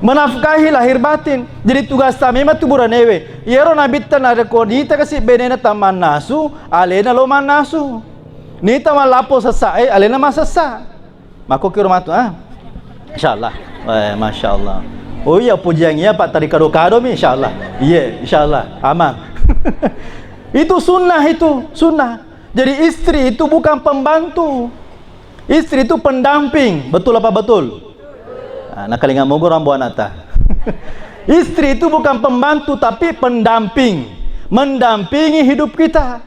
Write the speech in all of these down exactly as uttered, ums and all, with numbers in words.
Menafkahi lahir batin. Jadi tugasta memang tu buranewe. Iyaro nabitta narekko nita kasi benena tammannasu, alena lo mannasu. Nita mallapo sessa e, alena masessa. Makko kiro matu, ah. Insyaallah. Eh, masyaallah. Oh iya, pujiang iya, Pak, tadi kado-kado mi, insyaallah. Iya, insyaallah. Aman. Itu sunnah itu, sunnah. Jadi istri itu bukan pembantu. Istri itu pendamping. Betul apa betul? Ah, nakalinga mogo rambo anata. Istri itu bukan pembantu, tapi pendamping. Mendampingi hidup kita.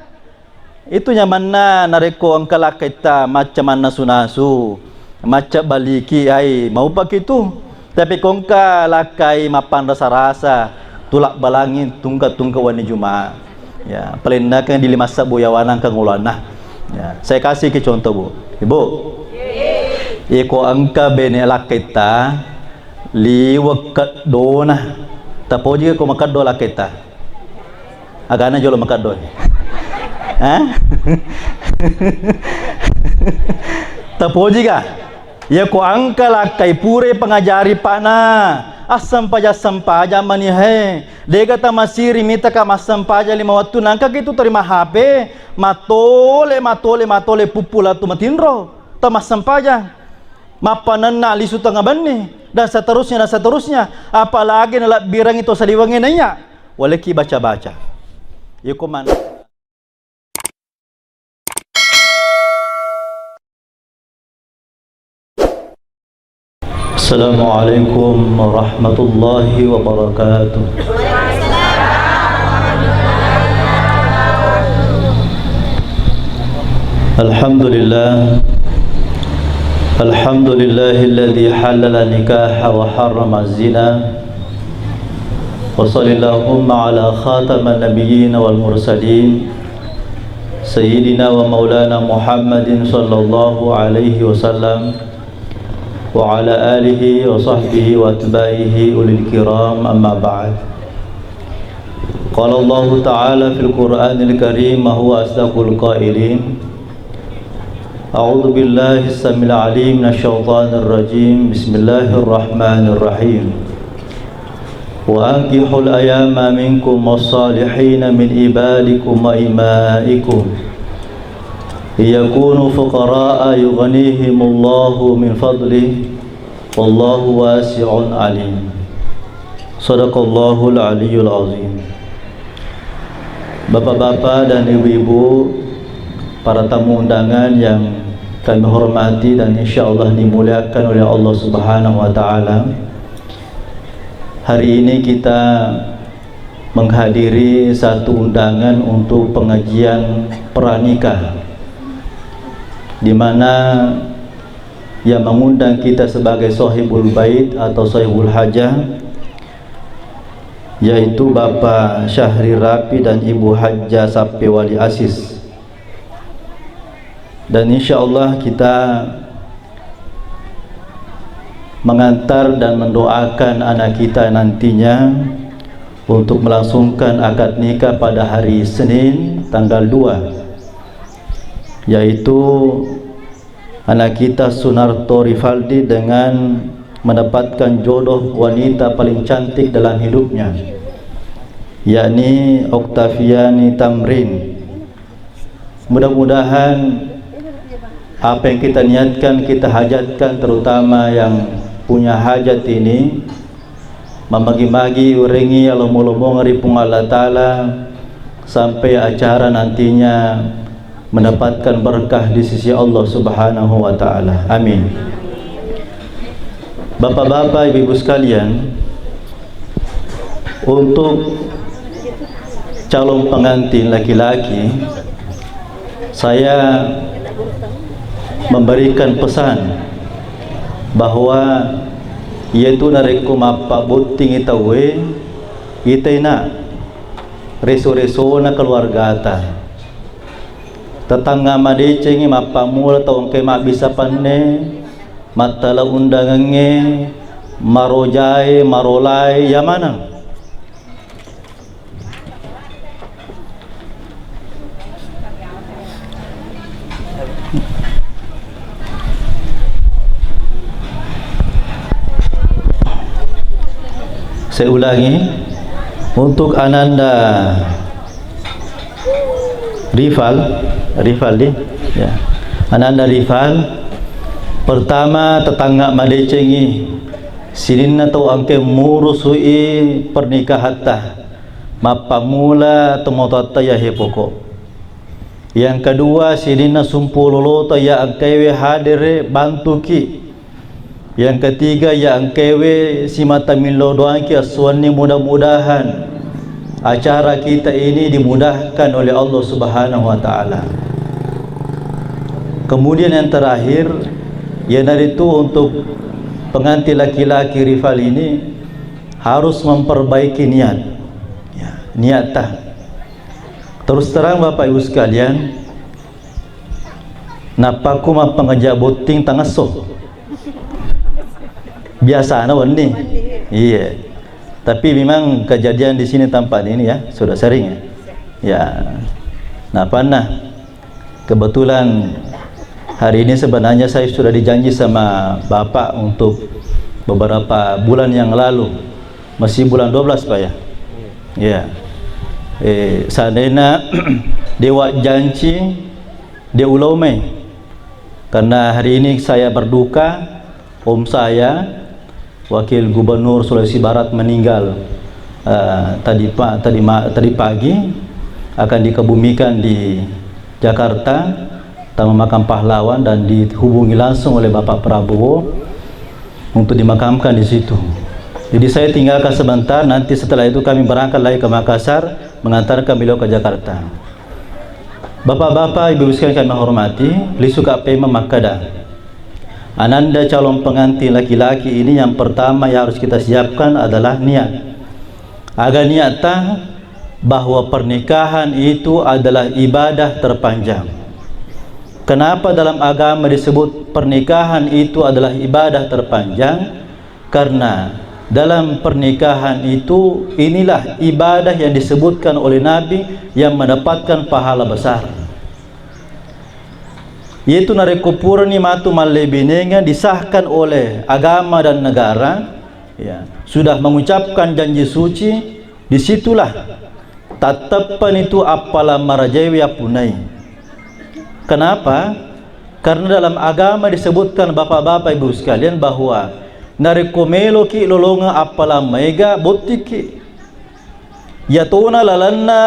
Itu nyamanna narekko engka lakkaitta macca mannasu-nasu, macca balliki, ai, maupaki tu. Tapi ko engka lakkai mappanrasa-rasa, tulabbalangi tungke-tungke wenni Jumat. Ya, palennakeng di lima sebbu yawana engka ngoloanna. Ya, saya kasih ke contoh, Bu. Ibu, iko engka bene lakkaitta, liwek keddona. Tapoji ko makeddo lakkaitta. Agana jolo makeddo. Hah? Tapoji ga? Iya ko engka lakkai pura pangajari pa'na. Assempajang-sempajang mani he. Dega tamasiri mitaka massempajang lima wettu, nangka kitu terima H P, matole, matole, matole puppu latu matinro. Tamassempajang. Mappanenna lisu tengnga benni, dan seterusnya, dan seterusnya. Apalagi nalebbirengngi to saliwengnge naiya, waleki baca-baca. Iko man- Assalamualaikum warahmatullahi wabarakatuh. Alhamdulillah. Alhamdulillahilladzi halala nikaha wa harrama zina. Wa sallallahumma ala khataman nabiyyin wal mursalin, sayyidina wa maulana Muhammadin sallallahu alaihi wasallam, wa ala alihi wa sahbihi wa atba'ihi ulil kiram, amma ba'd. Qala Allahu ta'ala fil Qur'anil Karim wa huwa asdaqul qailin. A'udzu billahi samil alim minasy syaithanir rajim. Bismillahirrahmanirrahim. Wa ankihul ayama minkum was-salihina min ibadikum wa imaikum. Iyakunu fuqara'a yughnihimullahu min fadlih. Wallahu wasi'un alim. Sadaqallahul aliyyul azim. Bapak-bapak dan ibu-ibu, para tamu undangan yang kami hormati dan insya Allah dimuliakan oleh Allah Subhanahu wa Ta'ala, hari ini kita menghadiri satu undangan untuk pengajian pranikah, di mana yang mengundang kita sebagai sahibul bait atau sahibul hajah, yaitu Bapak Syahri Rapi dan Ibu Hajjah Sappe Wali Asis. Dan insya Allah kita mengantar dan mendoakan anak kita nantinya untuk melangsungkan akad nikah pada hari Senin tanggal dua, yaitu anak kita Sunarto Rivaldi dengan mendapatkan jodoh wanita paling cantik dalam hidupnya, yakni Oktaviani Tamrin. Mudah-mudahan apa yang kita niatkan, kita hajatkan, terutama yang punya hajat ini, mamagi-magi urengi alomo-lomong ri Puang Allah Ta'ala sampai acara nantinya mendapatkan berkah di sisi Allah Subhanahu wa Ta'ala. Amin. Bapak-bapak, ibu-ibu sekalian, untuk calon pengantin laki-laki, saya memberikan pesan bahwa yaitu narekko mappabottingi tauwe, ita ina reso-resona keluargata. Tetangnga madecengi mappammula tau engkai mabbissa penne, mattala undangengnge, marojae, marolae, iya maneng. Saya ulangi, untuk Ananda Rifal, Rifal di, ya. Ananda Rifal, pertama, tetangga madecengi, sininna tau engke murusui pernikahatta, mappamula tomatoatta yahe poko. Yang kedua, sininna sumpulolota ya engkewe hadere bantuki. Yang ketiga, ya engkewe simata millau doangki assuanni, mudah-mudahan acara kita ini dimudahkan oleh Allah Subhanahu wa Ta'ala. Kemudian yang terakhir, iyanaritu untuk pengantin laki-laki Rifal ini harus memperbaiki niat. Ya, niatta. Terus terang, Bapak Ibu sekalian, nappaku mappangaja botting tangesso. Biasana wenni. Iya. Tapi memang kejadian di sini tempat ini ya, sudah sering ya. Ya. Nah, pernah kebetulan hari ini sebenarnya saya sudah dijanji sama Bapak untuk beberapa bulan yang lalu. Masih bulan dua belas, Pak, ya? Iya. Eh, seandainya dewa janci, dia ulomai. Karena hari ini saya berduka, om saya, Wakil Gubernur Sulawesi Barat, meninggal, eh, tadi pa-, tadi ma-, tadi pagi, akan dikebumikan di Jakarta, Taman Makam Pahlawan, dan dihubungi langsung oleh Bapak Prabowo untuk dimakamkan di situ. Jadi saya tinggalkan sebentar, nanti setelah itu kami berangkat lagi ke Makassar, mengantarkan beliau ke Jakarta. Bapak-bapak, ibu-ibu sekalian kami hormati, lisu ka pema makkada. Ananda calon pengantin laki-laki ini yang pertama yang harus kita siapkan adalah niat. Aga niatta bahwa pernikahan itu adalah ibadah terpanjang. Kenapa dalam agama disebut pernikahan itu adalah ibadah terpanjang? Karena dalam pernikahan itu, inilah ibadah yang disebutkan oleh Nabi yang mendapatkan pahala besar. Yaitu narekko purani matu mallebinengeng disahkan oleh agama dan negara, ya, sudah mengucapkan janji suci, disitulah tatteppani tu appalang marajaiwi appunnai. Kenapa? Karena dalam agama disebutkan, Bapak-bapak, Ibu sekalian, bahwa narekko meloki lolongeng appalang maega, bottiki. Yatona lalenna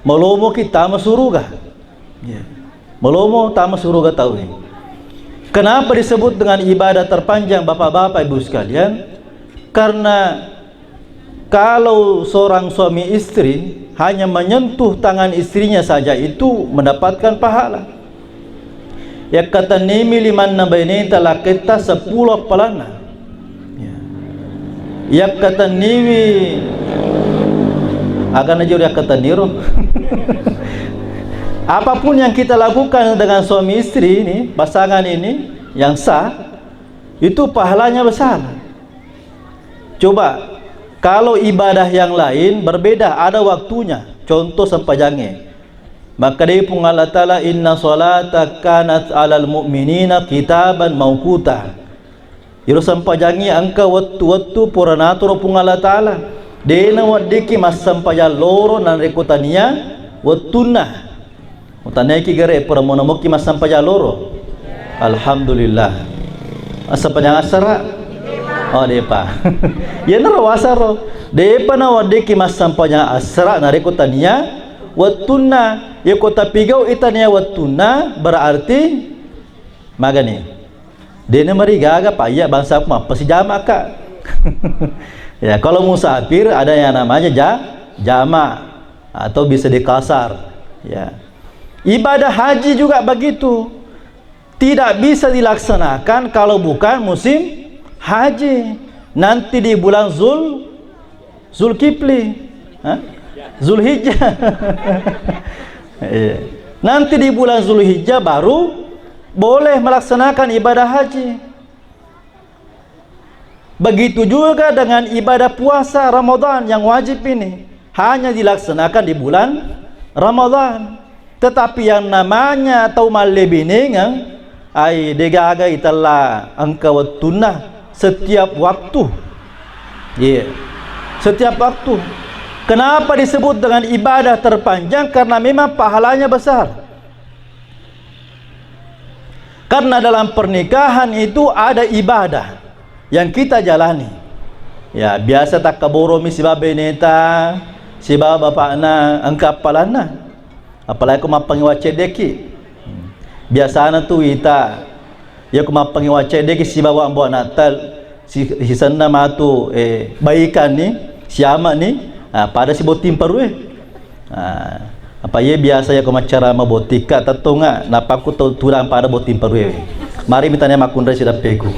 malomoki tama suruga. Ya. Malomo tama suruga tauwe. Kenapa disebut dengan ibadah terpanjang, Bapak-bapak, Ibu sekalian? Karena kalau seorang suami istri hanya menyentuh tangan istrinya saja, itu mendapatkan pahala. Yakkatennimi limanna baineta lakketta seppulo appalanna. Ya. Yakkatenniwi, agana jori yakkatenniro. Apapun yang kita lakukan dengan suami istri ini, pasangan ini yang sah, itu pahalanya besar. Coba, kalau ibadah yang lain berbeda, ada waktunya. Contoh sempajangnge. Makkedai Puang Allah Ta'ala, "Inna salata kanat alal mu'minina kitaban mauquta." Iro sempajangnge engka wettu-wettu pura natoro Puang Allah Ta'ala. De' naweddikki massempajang loro narekko tania wettunna. Utanaiki gare pura mono mokki massempajang loro. Alhamdulillah. Massempajang assara? Oh, de'pa. Iyanaro wasaro. De'pa naweddikki massempajang assara narekko tania wettunna. Yako tapigau itania wettunna, berarti magani. De'na marigaga, Pak, iya bangsaku mappasi jama'ka. Ya, kalau musafir ada yang namanya ja-, jama' atau bisa dikasar. Ya. Ibadah haji juga begitu. Tidak bisa dilaksanakan kalau bukan musim haji. Nanti di bulan Zul Zulkifli, hah? Zulhijjah. Iya. Nanti di bulan Zulhijjah baru boleh melaksanakan ibadah haji. Begitu juga dengan ibadah puasa Ramadan yang wajib ini, hanya dilaksanakan di bulan Ramadan. Tetapi yang namanya tau mallebinengeng, ai, de'gaga itella engka wettunna setiap waktu. Iya. Setiap waktu. Kenapa disebut dengan ibadah terpanjang? Karena memang pahalanya besar. Karena dalam pernikahan itu ada ibadah yang kita jalani. Ya, biasa takkaboromi sibawa beneta, sibawa bapakna, engka appalanna. Apalagi ko mappangi wacceddeki. Biasana tu ita, iya ko mappangi wacceddeki sibawa ambo anatta, si-, sisenna matu, eh, baikanni, siamani, ah, pada si botting parue. Ah, apa iya biasa iya ko maccarama bottikka, tettonga, napakku tau tudang pada botting parue. Mari mitanya makkunrai sidappeku.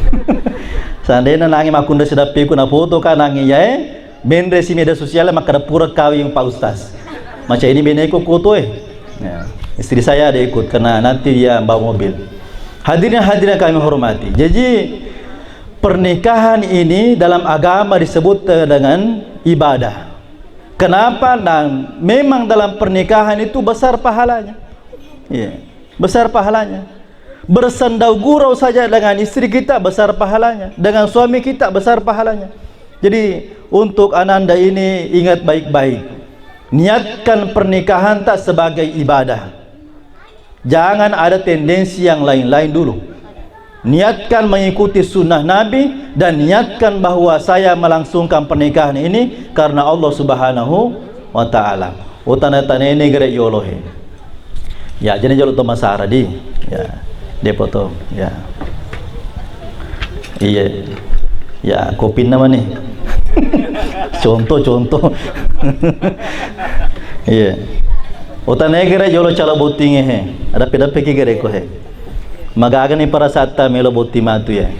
Seandainya nangi makkunrai sidappeku, nafoto ka nangi yae, menre si media sosial makkeda pura kawing Pak Ustaz. Macam ini beneku kotoe. Ya, istri saya ada ikut karena nanti dia bawa mobil. Hadirin hadirin kami hormati. Jadi pernikahan ini dalam agama disebut dengan ibadah. Kenapa? Dan memang dalam pernikahan itu besar pahalanya. Iya, besar pahalanya. Bersendau gurau saja dengan istri kita besar pahalanya, dengan suami kita besar pahalanya. Jadi, untuk ananda ini ingat baik-baik. Niatkan pernikahan tak sebagai ibadah. Jangan ada tendensi yang lain-lain dulu. Niatkan mengikuti sunnah Nabi dan niatkan bahwa saya melangsungkan pernikahan ini karena Allah Subhanahu wa Ta'ala. Utana-tanene gere yolo he. Ya, jadi jolo to masara di. Ya, depo to. Ya. Iya. Ya, kopinna mani. Contoh, contoh. Iya. Utana gere jolo calo bottinge he. Ada pedape ki gere ko he. Magagani parasatta melo botti matu ya.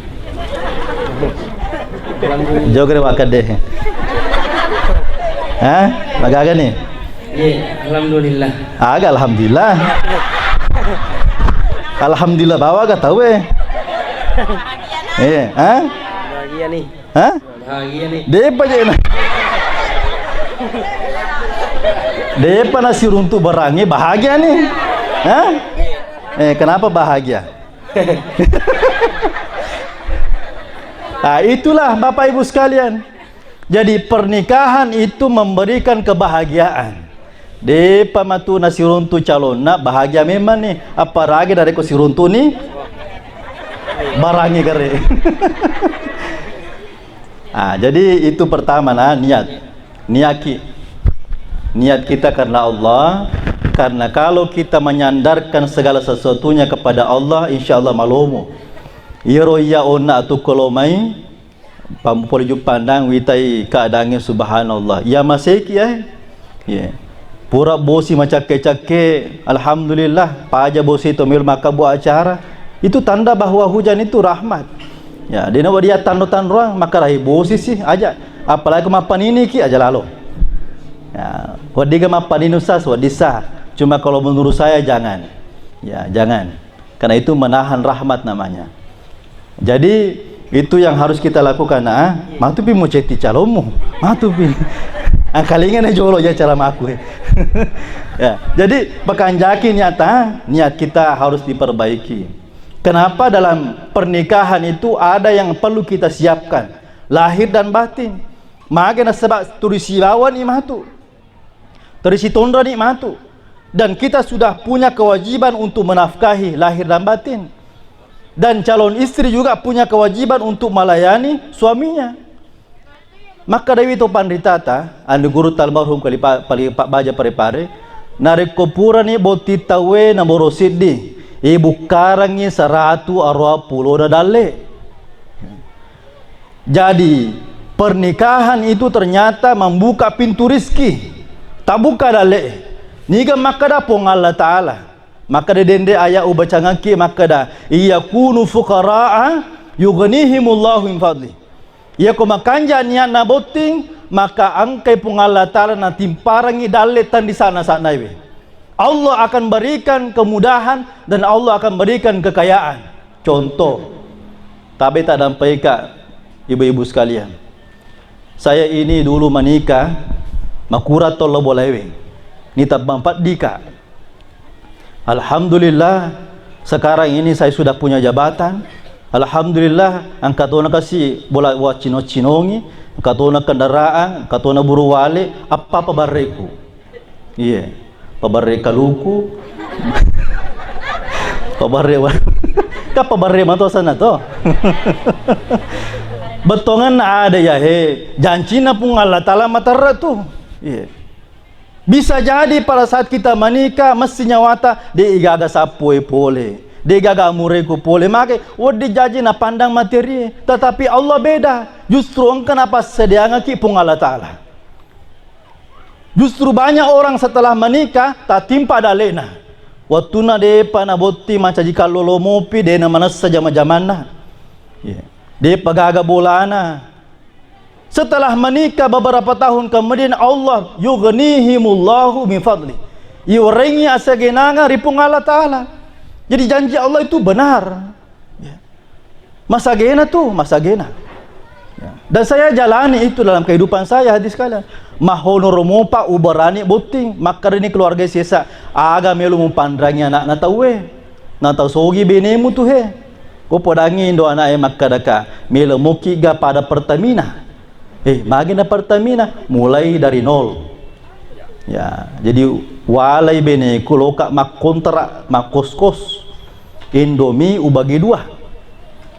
Jogre wakade. Hah? Magagani? Iya, alhamdulillah. Aga alhamdulillah. Alhamdulillah bawa ga tahu eh. Iya, hah? Bahagia nih. Hah? Bahagia nih. Depa je na. Depa nasiruntu barangi bahagia nih. Hah? Eh, kenapa bahagia? Ah, itulah Bapak Ibu sekalian. Jadi pernikahan itu memberikan kebahagiaan. Depa matu nasiruntu calonna bahagia memang nih. Apalagi dari ko siruntu nih barangi kare. Ah, jadi itu pertama nah niat. Niaki. Niat kita karena Allah. Karena kalau kita menyandarkan segala sesuatunya kepada Allah, insya Allah malomo. Iyaro iya onna atukkolomai, pampole juppandang witai keadaannya subhanallah. Iya maseki eh. Iya. Pura bosi macakke-cakke, alhamdulillah, paja bosi to melo makkabbu acara. Itu tanda bahwa hujan itu rahmat. Ya, dena wadi attanro-tanroang, makkarahi bosi sih aja. Apalagi mappanini ki aja lalo. Ya, wadi ga mappanini usah, wadi sah. Cuma kalau menurut saya jangan. Ya, jangan. Karena itu menahan rahmat namanya. Jadi itu yang harus kita lakukan. Ah, matupi mau ceti calonmu, matupi. Ah, kalingana jolo ya cara maku. Ya, jadi pekanjaki niat, ah, niat kita harus diperbaiki. Kenapa dalam pernikahan itu ada yang perlu kita siapkan, lahir dan batin? Mage nasaba tuli sibawa ni matu. Terisi tonroni matu. Dan kita sudah punya kewajiban untuk menafkahi lahir dan batin. Dan calon istri juga punya kewajiban untuk melayani suaminya. Makkedawi to panritata, anu guru almarhum kali pa-, pali pa-, baja pare-pare, narekko purani botting tauwe na boro siddi, ibukkarangi saratu aruwa pulona dalle. Jadi, pernikahan itu ternyata membuka pintu rizki. Tabuka dalle. Niga makkeda Puang Allah Ta'ala. Makkeda denre ayat ubacangakki makkeda, "Iyakunu fuqara'a yughnihimullahu min fadli." Iyako makanja niatna botting, maka engkai Puang Allah Ta'ala natimparangi dalle tandisana sa'naiwe. Allah akan berikan kemudahan dan Allah akan berikan kekayaan. Contoh, tabe tadampaika, ibu-ibu sekalian. Saya ini dulu menikah, makurang tollo bolaewe. Ni tabbang paddika. Alhamdulillah, sekarang ini saya sudah punya jabatan. Alhamdulillah, engka tona kasi bola waccino-cinongi. Engka tona kendaraan, engka tona buruwale, apa pabarreku. Iya. Pabarre kaluku. Pabarre wa-, kan pabarre mato sana to. Bettongenna ada ya he. Jancina Puang Allah Ta'ala materre tu. Iya. Bisa jadi pada saat kita menikah, mesti nyawata, de' igaga sappoe pole, de' gaga amureku pole. Make wedding jaji napandang materi, tetapi Allah beda. Justru engka napassediangaki Puang Allah Ta'ala. Justru banyak orang setelah menikah, tatimpa dalena. Wattunna de'pa nabotting mancaji kallolo mopi, de'na manessa jama-jamanna. Iya. De'pa gaga bolana. Setelah menikah beberapa tahun kemudian, Allah yughnihimullahu min fadli. Iwerengngi asagenanga ri Puang Allah Ta'ala. Jadi janji Allah itu benar. Ya. Masagena tu, masagena. Ya. Dan saya jalani itu dalam kehidupan saya, hadis sekalian. Mahonoro mopa uberani botting, makkedani keluarga sesa, aga melo mupanrangi anakna tauwe. Natasogi benemu tu he. Ko podangi indo ana'e makkadaka, melo moki ga pada Pertamina. Eh, magi na Pertamina? Mulai dari nol. Ya, jadi walai beneku loka makkontrak, makkos-kos. Indomie ubagi dua.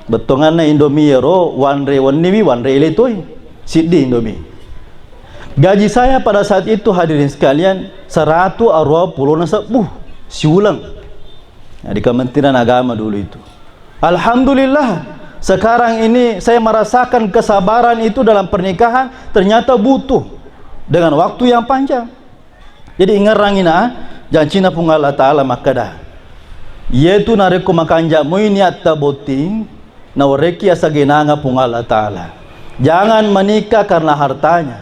Bettonganna Indomie ero wanre wenniwi, wanre ele toi. Siddi Indomie. Gaji saya pada saat itu, hadirin sekalian, seratu aruwa pulo na sebbu siuleng. Nah, di Kementerian Agama dulu itu. Alhamdulillah, sekarang ini saya merasakan kesabaran itu dalam pernikahan, ternyata butuh dengan waktu yang panjang. Jadi ingerrangi na, jancina Puang Allah Ta'ala makkeda, iyetu narekko makanja moi niatta botting, nawerekki asagenanga Puang Allah Ta'ala. Jangan menikah karena hartanya.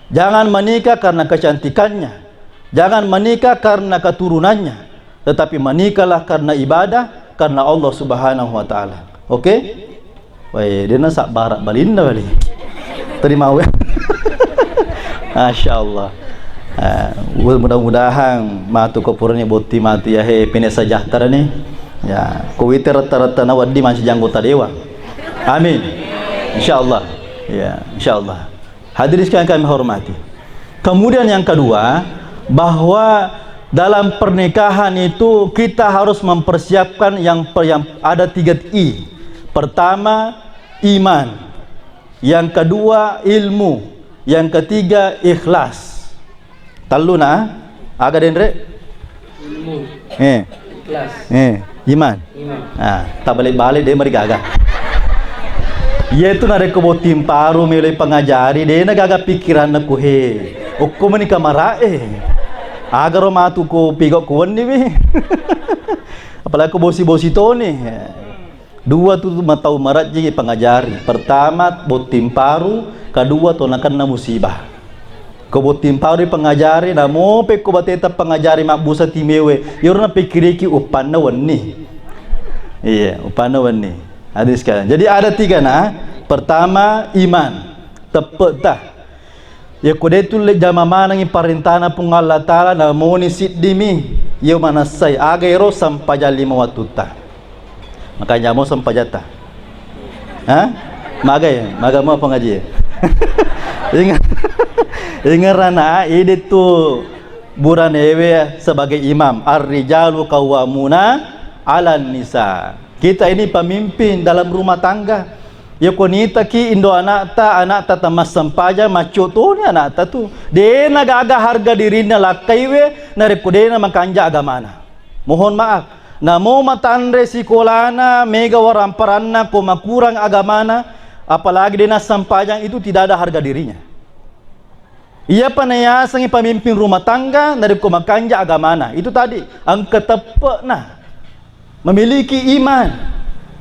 Jangan menikah karena kecantikannya. Jangan menikah karena keturunannya. Tetapi menikahlah karena ibadah, karena Allah Subhanahu wa Ta'ala. Oke? Wai, dena sabbara balinna wali. Terima we. Masya Allah. Ah, mudah-mudahan matu ko purani botti matu ya he, pine sejahtera ni. Ya, ko wite retta-retta na weddi mancaji anggota dewan. Amin. Insya Allah. Ya, insya Allah. Hadirin sekalian kami hormati. Kemudian yang kedua, bahwa dalam pernikahan itu kita harus mempersiapkan yang per-, yang ada tiga I. Pertama, iman. Yang kedua, ilmu. Yang ketiga, ikhlas. Telluna, aga denre? Ilmu. Eh. Ikhlas. Eh, iman. Iman. Ah, tabalik-balik de' marigaga. Iyetu narekko botting paru meloi pangajari, de'na gaga pikiranna ku he. Okko meni kamara e. Agaro matu ko pigo ku wenni mi. Apalagi ko bosi-bosi toni. Dua tu matau marajjingi pangajari. Pertama, botting paru, kedua, to nakenna musibah. Ko botting paru pangajari, namo pekko bateta pangajari mabbusa timewe, iyaro napikkiriki uppanna wenni. Iya, uppanna wenni. Hadirin sekalian. Jadi ada tiga na. Pertama, iman. Teppe'ta. Yakko de' tulle jama manengngi parentana Puang Allah Ta'ala, namoni siddimi, iya manessai aga ero sempajang lima wattutta. Makanya mo sempajatta. Ha? Magai, maga mo pengaji. Inge-, ingerana, idi tu buranewe sebagai imam. Ar-rijalu qawwamuna 'alan nisa. Kita ini pemimpin dalam rumah tangga. Yako nitaki indo anakta, anakta tamassempajang, macco toni anakta tu. De'na gaga harga dirinna lakkaiwe, narekko de'na makanja agamana. Mohon maaf, namo matanre sikolana, mega waramparanna, ko makurang agamana, apalagi de'na sempajang, itu tidak ada harga dirinya. Iyapa nayasengngi pemimpin rumah tangga, narekko makanja agamana. Itu tadi, engka teppe'na. Memiliki iman.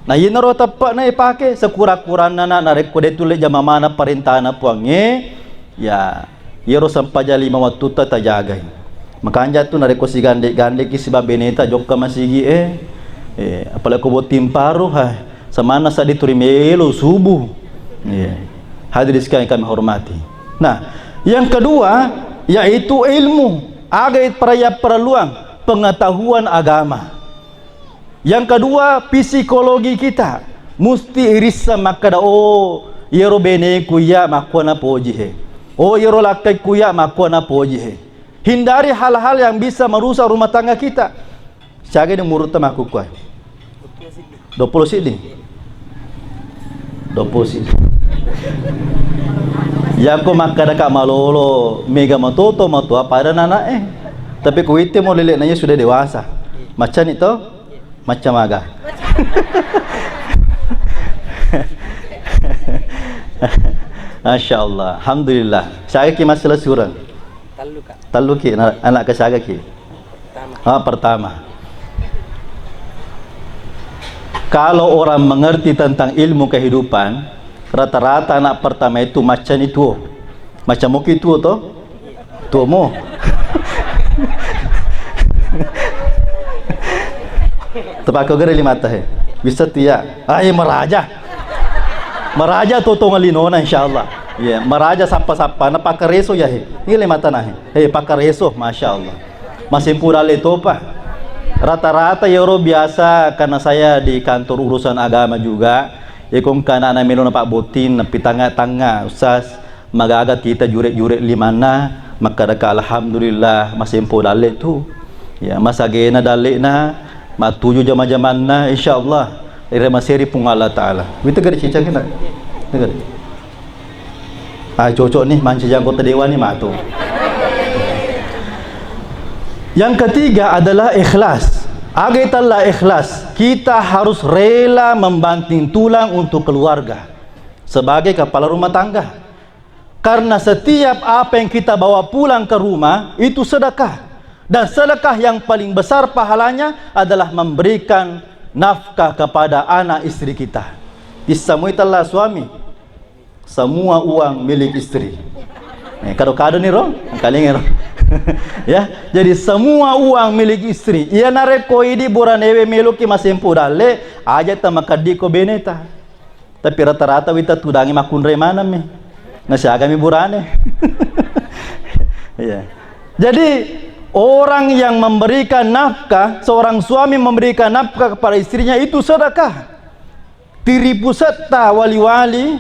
Nah, iyanaro teppe'na ipake, sekura-kuranna na, narekko de' tulle jama maneng parentana Puangnge, ya, iyaro sempajang lima wattutta tajagai. Makanja tu narekko sigande-gandeki sibawa beneta jokka masigi e, eh, apalagi ko botting paru, ha, samanna saddi turi melo subuh. Iya. Hadirin sekalian kami hormati. Nah, yang kedua yaitu ilmu. Aga para-, yang perluan pengetahuan agama. Yang kedua, psikologi kita. Musti irisseng makkeda, oh, Iyaro beneku iya makkuana poji he. Oh, iyaro lakkaiku iya makkuana poji he. Hindari hal-hal yang bisa merusak rumah tangga kita. Siaga ni umurutta makkukkuae? Duappulo siddi. Duappulo siddi. Yako makkadaka malolo, mega matoto matua pada nanae. Tapi kuite mo lele nanya sudah dewasa. Macani to? Macam aga? Masya Allah. Alhamdulillah. Siaga ki masalah surang? Tallu, Kak. Tallu ki, na-, anak ke siaga ki? Pertama. Ah, pertama. Kalau orang mengerti tentang ilmu kehidupan, rata-rata anak pertama itu macani tuo. Macam moki tuo to? Tuomo. Tepako gere limata he. Bisa tu ya. Ai maraja. Maraja to tongalinona insyaallah. Iya, maraja sappa-sappa na pakareso ya he. Ini limata na he. He pakareso, masyaallah. Masempu dalle topa. Rata-rata yero biasa, karena saya di kantor urusan agama juga, iko engka anak-anak melo napabbotting, napitanga-tanga, Ustaz, magaga kita jure-jure limanna, makkadaka alhamdulillah, masempo dalle tu. Ya, masagena dallena, matuju jama-jamanna, insyaallah, ire maseri Puang Allah Ta'ala. Wita gede cicang kita. Dengar. Ah, cocok nih, mancaji anggota dewan nih, matu. Yang ketiga adalah ikhlas. Aga itella ikhlas, kita harus rela membanting tulang untuk keluarga sebagai kepala rumah tangga. Karena setiap apa yang kita bawa pulang ke rumah, itu sedekah. Dan sedekah yang paling besar pahalanya adalah memberikan nafkah kepada anak istri kita. Tissamui tella suami. Semua uang milik istri. Eh, kado-kado ni ro, engkalinga ro. Ya, jadi semua uang milik istri. Iya narekko idi buranewe meloki masempu dalle, aja ta makeddi ko beneta. Tapi rata-rata wita tudangi makkunrai maneng mi. Nasiagami burane. Iya. Jadi orang yang memberikan nafkah, seorang suami memberikan nafkah kepada istrinya itu sedekah. Tiri pusetta wali-wali,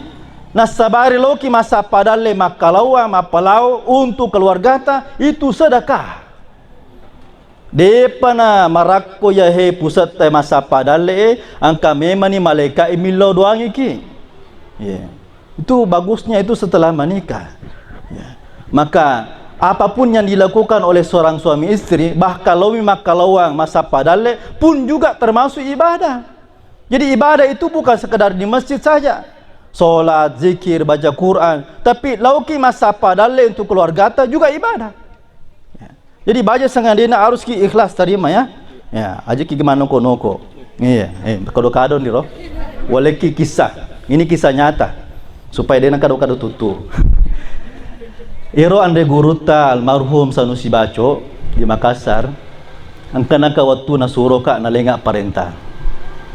nassabari loki massappa dalle makkalauang, mappalao untuk keluargata, itu sedekah. Depa na marakko yahe pusetta massappa dalle e, engka memani malaika e millau doangiki. Iya. Itu bagusnya itu setelah menikah. Ya. Maka apapun yang dilakukan oleh seorang suami istri, bahkan lomi makkalauang massappa dalle pun juga termasuk ibadah. Jadi ibadah itu bukan sekedar di masjid saja. Sholat, zikir, baca Quran. Tapi lauki massappa dalle untuk keluargata juga ibadah. Ya. Jadi baja sangadina harus ki ikhlas terima ya. Ya, aja ki gimana noko-noko. Iya, eh, kado-kado nih, Ro. Waleki kisah. Ini kisah nyata. Supaya dia kado-kado tutu. Iro anre gurutta almarhum Sanusi Baco di Makassar. Engka naka wettu nasuro ka nalenga parenta.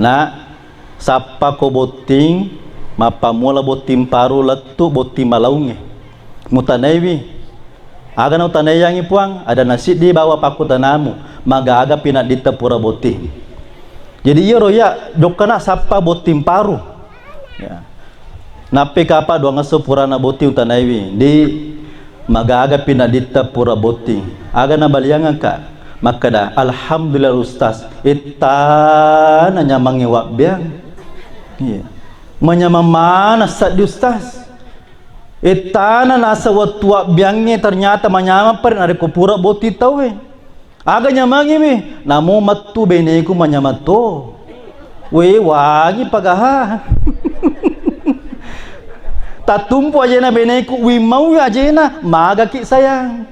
Nak, sappa ko botting, mappammula botting paru lettu botting malaungnge. Mutanaiwi, aga nautanaiyangi Puang? Ada nasiddi bawa pakkutanamu, magaga pinadditta pura botting. Jadi iyaro iya jokkana sappa botting paru. Ya. Nappi kapa duangesso purana botting utanaiwi, di magaga pinadditta pura botting. Aga nabaliangengka? Makkeda, "Alhamdulillah Ustaz, ittana nyamangnge wabbeang." Iya. Manyamang maneng seddi Ustaz. Ittana nasa wettu wabbeangnge ternyata manyamang pare narekko pura botting tauwe. Aga nyamangngi mi? Namo mettu beneku manyamang to. We, wangi pagaha. Tattumpu ajena beneku, wimmau ajena, magaki sayang.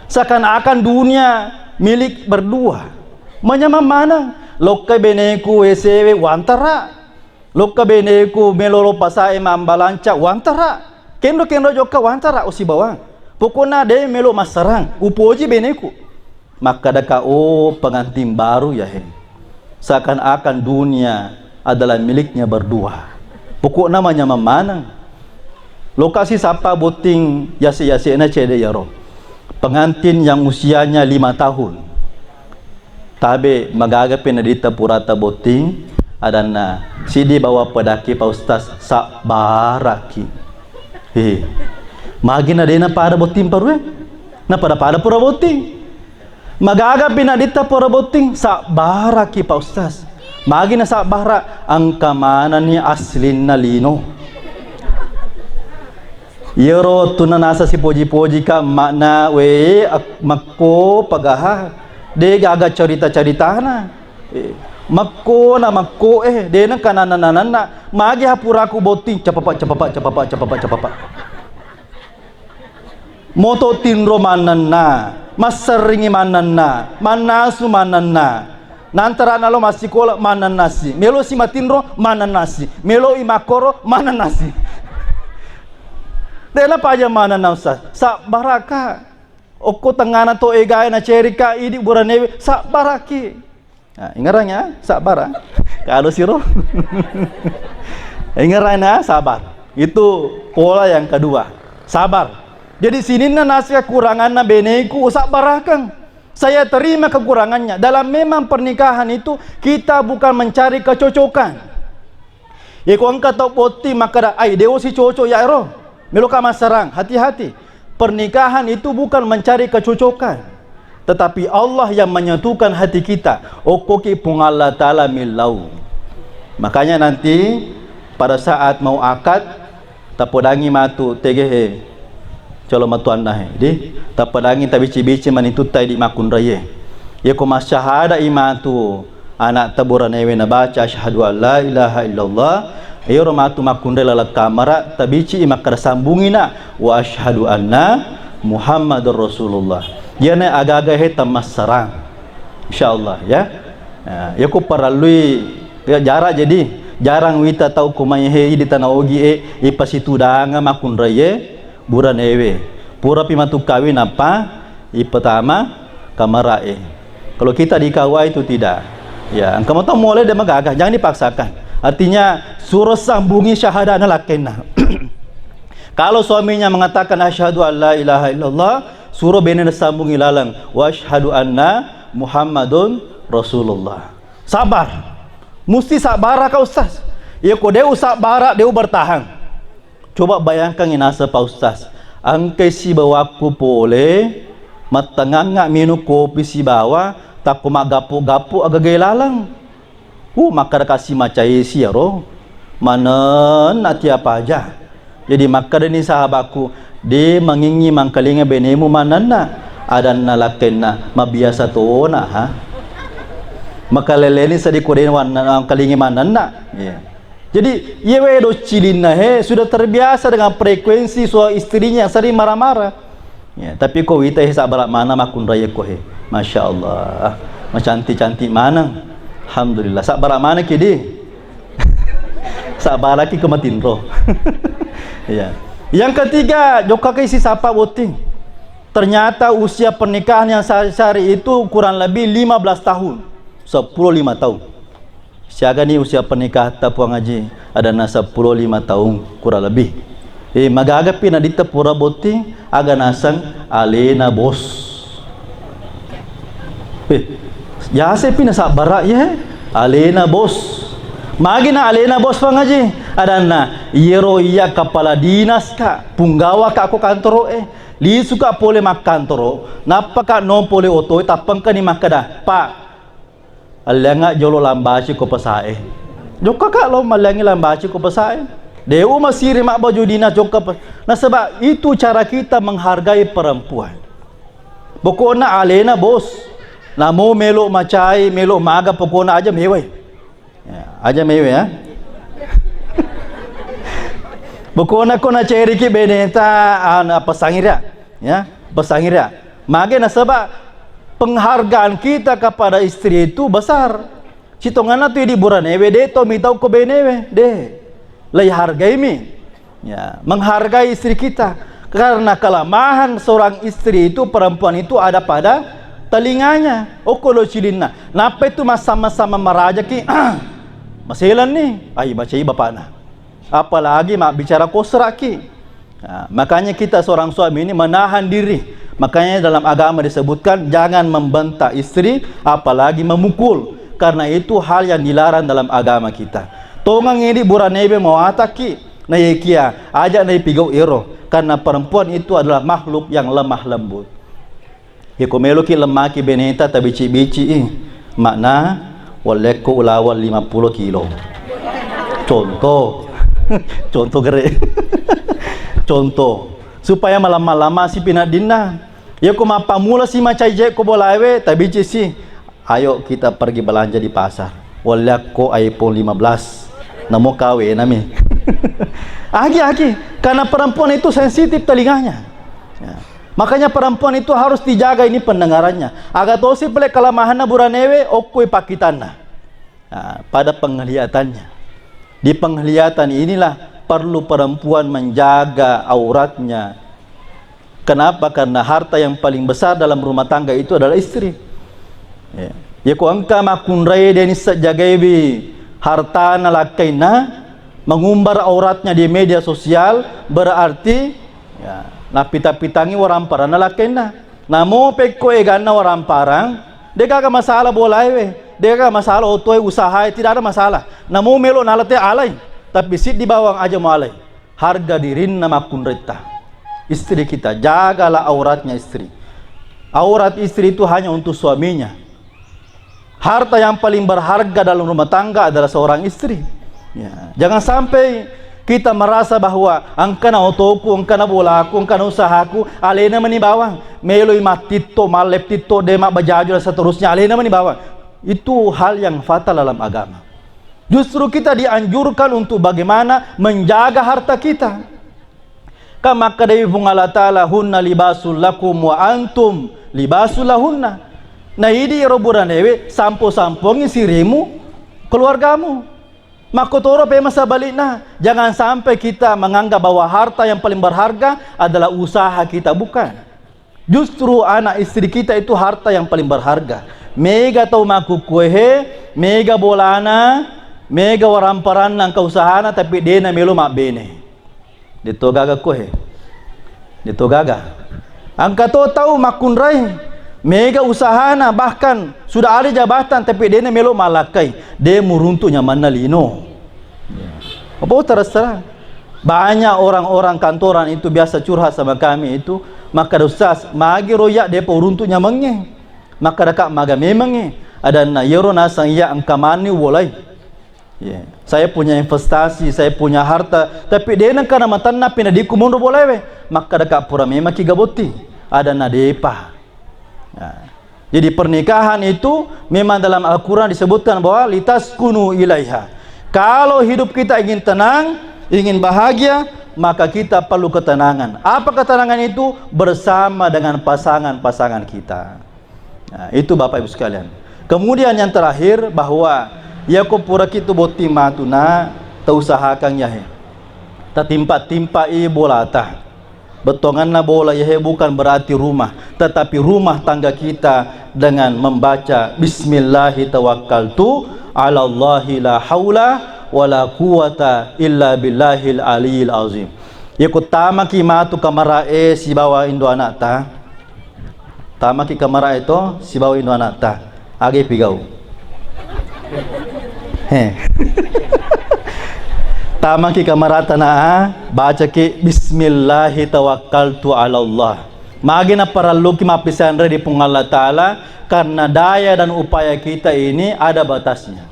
Seakan-akan dunia milik berdua. Manyamang maneng. Lokkai beneku W C W wantara. Lokka beneku melo lo pasae mambalanca, wantara. Kenro-kenro jokka wantara usi bawang. Pokokna de melo massarang, upoji beneku. Makkadaka, "Oh, pengantin baru ya he." Seakan-akan dunia adalah miliknya berdua. Pokokna manyamang maneng. Lokasi sappa botting yase-yasena cede yaro. Pengantin yang usianya lima tahun. Tabe magaga penaditta purata botting, Adanna, "Siddi bawa pedaki, Pak Ustaz, sabbaraki." Eh, magi na dena pada botting parue? Na pada-pada pura botting. Magaga pi na ditta pura botting, sabbaraki, Pak Ustaz. Magi na sabbara? Engka manenni aslinna lino. Iyaro wettunna nasa sipoji-poji ka makna, we, ak-, makko pagaha, de gaga carita-caritana. Eh, makko na makko, eh, de nengka nanna-nananna. Magi ha puraku botting, capapak, capapak, capapak, capapak, capapak. Moto tinro mannenna, masserringi mannenna, mannasu mannenna. Nantara nalo massikola mannennasi, melo si matinro mannennasi, melo i makkoro mannennasi. Dena paja manenna, Ustaz. Sabbaraka. Okko tengngana to egae nacerika idi buranewe, sabbaraki. Nah, ingerang ya, sabbara. Kalau siro. Ingerang ya, sabar. Itu pola yang kedua. Sabar. Jadi sininna nasi kekuranganna beneku, usabbarakeng. Saya terima kekurangannya. Dalam memang pernikahan itu, kita bukan mencari kecocokan. Yeko engka tau botting makkeda, "Ai, dewa si cocok ya ero." Meloka massarang, hati-hati. Pernikahan itu bukan mencari kecocokan, tetapi Allah yang menyatukan hati kita. Okkoki Puang Allah Ta'ala millau. Makanya nanti pada saat mau akad, tapodangi matu tegehe colo matuanna he. Di, tapodangi tabici-bici manitutta di makkunraie. Yeko masyahada i matu anak taburan ewe nabaca asyhadu an la ilaha illallah, iyaro matu makkunrai laleng kamara, tabici i makkada sambungina, "Wa asyhadu anna Muhammadar Rasulullah." Iyana aga-aga he tamassarang. Insyaallah ya. Nah, yako parallui ya, jarak jadi jarang wita tau ko mai he di tana ogi e, ipasitudanga makkunrai e, buran ewe. Purapi matu kawin apa? Ipatama kamarae. Kalau kita di K U A itu tidak. Ya, engka moto mulai dia magaga, jangan dipaksakan. Artinya, suro sambungi syahadana lakkenna. Kalau suaminya mengatakan asyhadu an la ilaha illallah, suro bene sambungi laleng wa asyhadu anna Muhammadun Rasulullah. Sabar. Musti sabar ka Ustaz. Ya ko deu sabar, deu bertahan. Coba bayangkan naseng Pak Ustaz, engkai sibawakku pole, mattangangnga minung kopi sibawa, takko maggappu-gappu agagai laleng. Uh, makkada kasi macai siyaro, manenna tiap aja. Jadi makkadani sahabakku, de mangingi mangkalinga benemu manenna, adanna lakkenna, mabiasa tona ha. Makaleleni sadi ko de wanna-, mangkalingi manenna. Iya. Jadi, iye wedo cilinna he sudah terbiasa dengan frekuensi suara istrinya yang sering marah-marah. Ya, tapi ko wita he sabbara mana makkunrai ko he. Masya Allah. Macantik-cantik maneng. Alhamdulillah. Sabbara mana ki di? Sabbaraki ko matinro. Ya. Yang ketiga, jokka ke isi sapa botting. Ternyata usia pernikahan yang sehari-hari itu kurang lebih lima belas tahun. Sepuluh lima tahun. Siagani usia pernikahatta Puang Haji? Adanna seppulo lima taung kurang lebih. Eh, magagapi naditta pura botting, aga naseng alena bos. Eh, yasepi nasabbara ye, alena bos. Magina alena bos Puang Haji? Adanna, iyero iya kepala dinas ka, punggawa ka ko kantoro e. Lisu ka pole makkantoro, nappa ka no pole oto e, tappengkani makkeda, Pak, Alleangnga jolo lambaci ko pesae. Jokkaka lo malleangngi lambaci ko pesae. De umasiri mabbaju dinas jokka pe-, nasaba itu cara kita menghargai perempuan. Pokokna alena bos. Namo melo macai, melo maga, pokokna aja mewai. Ya, aja mewe ya. Pokokna ko naceriki beneta, anu, apa sangira? Ya, apa sangira? Mage nasaba penghargaan kita kepada istri itu besar. Sitonganna tu idi buranewe de to mitau ko benewe, de. Lei hargaimi. Ya, menghargai istri kita. Karena kelemahan seorang istri itu, perempuan itu ada pada telinganya. Okko lo cilinna. Nappa itu massama-sama marajaki, maselanni. Ai, bacai bapakna. Apalagi mabbicara kosraki. Nah, makanya kita seorang suami ini menahan diri. Makanya dalam agama disebutkan jangan membentak istri, apalagi memukul. Karena itu hal yang dilarang dalam agama kita. Tongeng idi buranewe mawataki, nayekia aja naipigau ero, karena perempuan itu adalah makhluk yang lemah lembut. Yeko meloki lemmaki beneta tabici-bici i, makna wallekko ulawang lima puluh kilo. Contoh, contoh gere. Contoh, supaya malamma-lamma si pinaddinna. Yeko mappamula si macai jekko bolaewe, tabici si. Ayo kita pergi belanja di pasar. Wallekko iPhone lima belas. Namo kawe nami. Agi-agi, karena perempuan itu sensitif telinganya. Ya. Makanya perempuan itu harus dijaga ini pendengarannya. Aga tosi pele kelemahanna buranewe, okkoi pakitanna. Nah, pada penglihatannya. Di penglihatan inilah perlu perempuan menjaga auratnya. Kenapa? Karena harta yang paling besar dalam rumah tangga itu adalah istri. Ya. Yeko engka makkunrai deni sajagaiwi hartana lakkainna, mengumbar auratnya di media sosial, berarti, ya, napita-pitangi waramparanna lakkainna. Namo pekko eganna waramparang, degaga masalah bolaewe, degaga masalah otoe usahae, tidak ada masalah. Namo melo nalate alai, tapi siddi bawang aja mualai. Harga dirinna makkunraitta. Istri kita, jagalah auratnya istri. Aurat istri itu hanya untuk suaminya. Harta yang paling berharga dalam rumah tangga adalah seorang istri. Ya, jangan sampai kita merasa bahwa engkana otoku, engkana bolaku, engkana usahaku, alena mani bawang. Meloi mattitto, mallettitto, de mabbajaju dan seterusnya, alena mani bawang. Itu hal yang fatal dalam agama. Justru kita dianjurkan untuk bagaimana menjaga harta kita. Kan makkedai Puang Allah Ta'ala, "Hunna libasul lakum wa antum libasul lahunna." Nah, idi ero buranewe sampo-sampongi sirimu, keluargamu. Makkotoro pema sebalikna, jangan sampai kita menganggap bahwa harta yang paling berharga adalah usaha kita, bukan. Justru anak istri kita itu harta yang paling berharga. Mega tau makkukkuehe, mega bolana, mega waramparanna engka usahana, tapi dena melo mabbene. Deto gaga kohe. Deto gaga. Engka to tau makkunrai, mega usahana, bahkan sudah ada jabatan, tapi dena melo malakkai. De muruntu nyamanna lino. Apa terserah. Banyak orang-orang kantoran itu biasa curhat sama kami itu, makkeda, "Ustaz, magi ro iya depa uruntu nyamengnge?" Makkeda, "Kak, maga memengnge?" Adanna, "Iyaro naseng iya engka mani uwolai. Iya. Saya punya investasi, saya punya harta, tapi de nengka namatanna pinadikku monro bolaewe." Makkeda, "Kak, pura memaki gabotti." Adanna, "Depa." Nah, jadi pernikahan itu memang dalam Al-Quran disebutkan bahwa litaskunu ilaiha. Kalau hidup kita ingin tenang, ingin bahagia, maka kita perlu ketenangan. Apa ketenangan itu? Bersama dengan pasangan-pasangan kita. Nah, itu Bapak Ibu sekalian. Kemudian yang terakhir bahwa yako pura kitu botting matuna, tausahakan yahe. Tatimpa-timpai bolata. Bettuanganna bola yahe bukan berarti rumah, tetapi rumah tangga kita dengan membaca, "Bismillahi tawakkaltu ala Allahi la haula wala quwwata illa billahil aliyil azim." Yako tamaki matu kamarae sibawa indo anakta, tamaki kamarae to sibawa indo anakta. Age pigau. He. Tamaki kamarata na, bacaki, "Bismillahi tawakkaltu ala Allah." Magi naparelluki mappisanre di Puang Allah Ta'ala, karena daya dan upaya kita ini ada batasnya.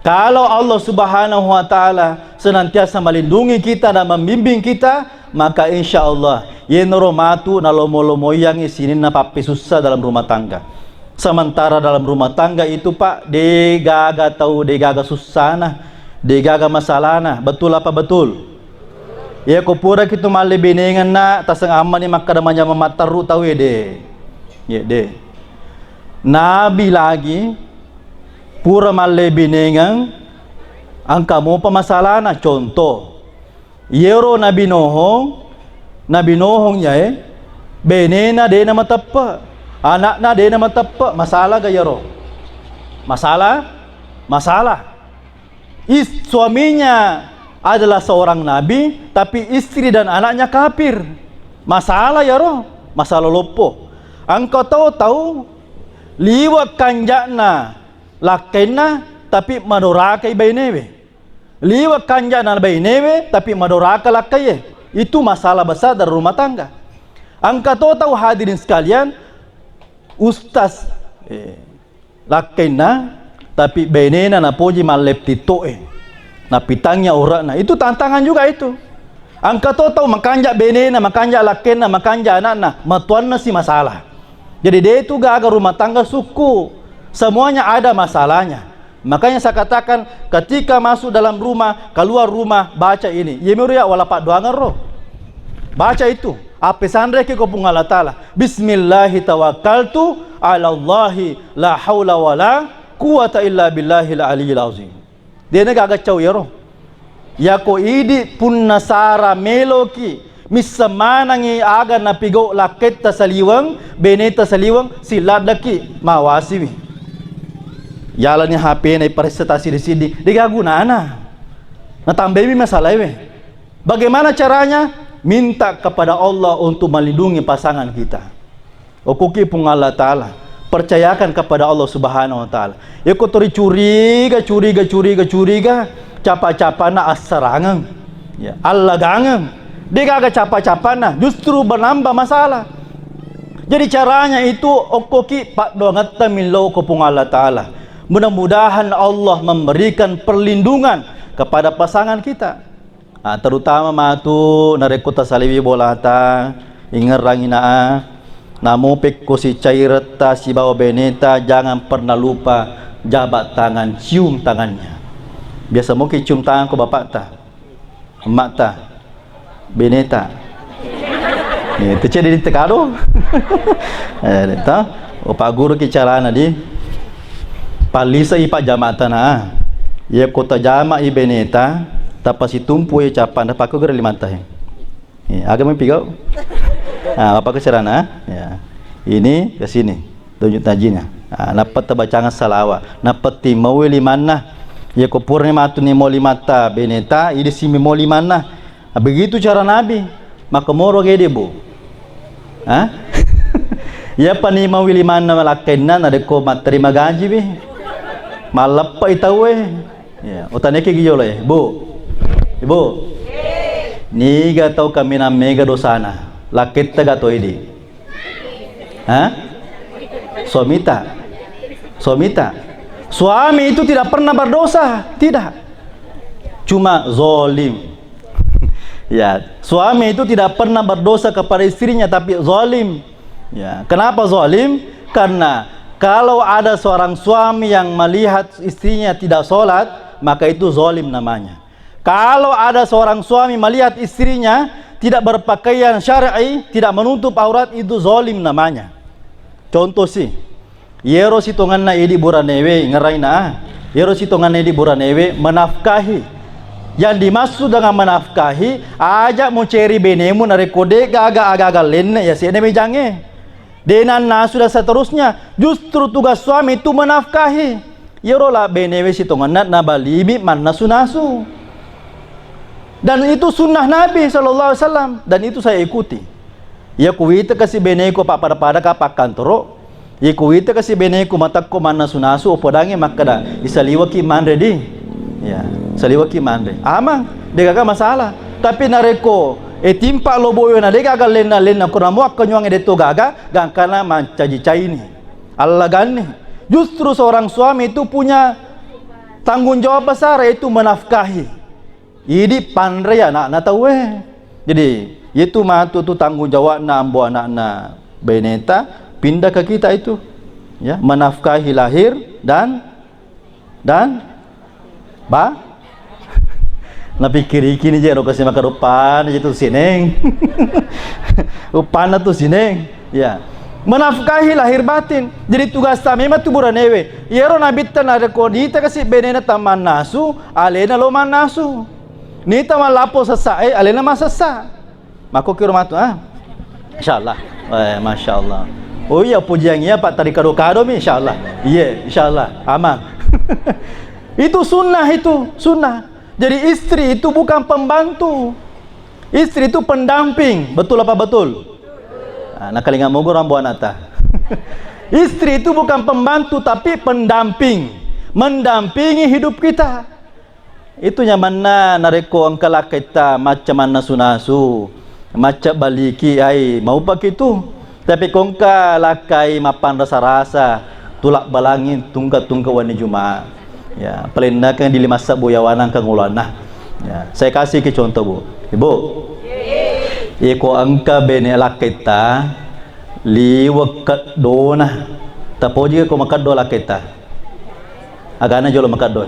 Kalau Allah Subhanahu wa Ta'ala senantiasa melindungi kita dan membimbing kita, maka insya Allah, yenaro matu nalomo-lomoiyangngi sininna pappisussa dalam rumah tangga. Sementara dalam rumah tangga itu, Pak, degaga tau, degaga sussana, degaga masalana. Betul apa betul? Iya, ko pura kitu mallebinengenna, taseng ammani makkeda manyameng matterru tau ede. Iya, de. Nabi lagi pura mallebinengeng, engka mopa masalana. Contoh, Yero Nabi Nohong, Nabi Nohong yae, benena dena mateppe, anakna dena mateppe, masalah ga yero? Masalah? Masalah. Is-, suaminya adalah seorang nabi, tapi istri dan anaknya kafir. Masalah yero? Masalah loppo. Engka to tau liwe' kanja'na lakkainna, tapi madorakai bainewe. Liwe' kanja'na bainewe, tapi madoraka lakkaiye. Itu masalah besar dalam rumah tangga. Engka to tau, hadirin sekalian, ustaz, eh, lakkainna, tapi bainena napoji mallep TikTok e. Napitangngi aura'na. Itu tantangan juga itu. Engka to tau makanja' bainena, makanja' lakkainna, makanja' ana'na, matuanna si masalah. Jadi, de' tu gaga rumah tangga sukku. Semuanya ada masalahnya. Makanya saya katakan, ketika masuk dalam rumah, keluar rumah, baca ini. Iya miro ya wala paddoangeng ro. Baca itu. Appesanreki ko Puang Allah Ta'ala. Bismillahi tawakkaltu ala Allahi la haula wala quwata illa billahil aliyil azim. De'na gaga cau iyaro. Yako idi' punna sara meloki misseng manengngi aga napigau' lakketta saliweng, beneta saliweng, siladdaki mawasiwi. Yalani H P-na iparessa tassiddi-siddi, de'ga gunana. Natambaimi masalaewe. Bagaimana caranya? Minta kepada Allah untuk melindungi pasangan kita. Okkoki Puang Allah Ta'ala. Percayakan kepada Allah Subhanahu wa Ta'ala. Yako tori curiga, curiga, curiga, curiga, capa-capana assarangeng. Ya, allagangeng. De'gaga capa-capana, justru menambah masalah. Jadi, caranya itu okkoki paddoangetta millau ko Puang Allah Ta'ala. Mudah-mudahan Allah memberikan perlindungan kepada pasangan kita. Ah, terutama matu narekko tasaliwi bolata, ingerrangi naa, namo pekko sicairetta sibawa beneta, jangan pernah lupa jabat tangan, cium tangannya. Biasa moki cium tangan ko bapakta, emmakta, beneta. Eh, tecce di tekado. Eh, ta? Upagguruki carana di pallisai pajjama tana. Iya ko tajama i beneta, tapasitumpu i cappanna pakko gere limata he. Eh, aga mimpi kau? Ah, apa ke carana? Ya. Ini ke sini. Tunjuk tajinya. Ah, nappa tabacanga salawa. Nappa timauwi limanna. Iya ko purani matu ni mau limatta beneta, idi simi mau limanna. Ah, begitu cara Nabi. Makkomoro gede, Bu. Hah? Iyapa ni mau limanna malakkainna, narekko matterima gajiwi. Malleppai tauwe. Ya, utaneke giyolo e, Bu. Ibu. Niga tau kaminang mega dosana? Lakketta ga to idi? Hah? Suamita. Suamita. Suami itu tidak pernah berdosa, tidak. Cuma zalim. Ya, suami itu tidak pernah berdosa kepada istrinya, tapi zalim. Ya, kenapa zalim? Karena kalau ada seorang suami yang melihat istrinya tidak sholat, maka itu zalim namanya. Kalau ada seorang suami melihat istrinya tidak berpakaian syar'i, tidak menutup aurat, itu zalim namanya. Contoh sih, yero sitongenna idi buranewe, ngeraina, ah. Yero sitongenna idi buranewe menafkahi. Yang dimaksud dengan menafkahi, aja muceri benemu narekko de gaga aga-aga lenne, ya sene mejange. De nannasu dan seterusnya. Justru tugas suami itu menafkahi. Iyaro la benewe sitongenna nabalimi mannasu-nasu. Dan itu sunnah Nabi sallallahu alaihi wasallam, dan itu saya ikuti. Iya kuwita kasi beneku pappada-pada ka pakkantoro, iya kuwita kasi beneku matekko mannasu-nasu, upodangngi makkeda, "Isaliwaki manre di." Ya, saliwaki manre. Amang, degaga masalah. Tapi narekko, eh, timpa loboyo na degaga lenna-lenna, ko namo akkenyuangnge detto gaga, gangkana mancaji-caini. Allaganni. Justru seorang suami itu punya tanggung jawab besar, yaitu menafkahi. Idi panrei ana'na tauwe. Jadi, itu matu tu tanggung jawabna ambo ana'na beneta, pindah ke kita itu. Ya, menafkahi lahir dan Dan? Ba? Napikkiriki ni je ro kasi maka rupanna je tu sineng. Rupanna tu sineng. Ya. Menafkahi lahir batin. Jadi tugas ta memang tu buranewe. Iyaro nabitta narekko nita kasi benena tammannasu, alena lo mannasu. Nita mallapo sessa e, alena masessa. Makkokiro matu, ah? Insyaallah. Eh, masyaallah. Oh iya, pujian iya, Pak, tadi kado-kado mi, insyaallah. Iya, insyaallah. Aman. Itu sunnah itu, sunnah. Jadi istri itu bukan pembantu. Istri itu pendamping. Betul apa betul? Ah, nakalinga mogo rambo anata. Istri itu bukan pembantu, tapi pendamping. mendampingi hidup kita. Itu nyamanna narekko engka lakkaitta macca mannasu-nasu, macca baliki, ai, maupaki tu. Tapi ko engka lakkai mappanrasa-rasa, tulak balangi tungka-tungka wenni Jumat. Ya, palennakeng di lima sebbu yawana engka ngolana. Ya, saya kasih ke contoh, Bu. Ibu, iko engka bene lakkaitta, liwek keddona. Tapoji ko makeddo lakkaitta? Agana jolo makeddo.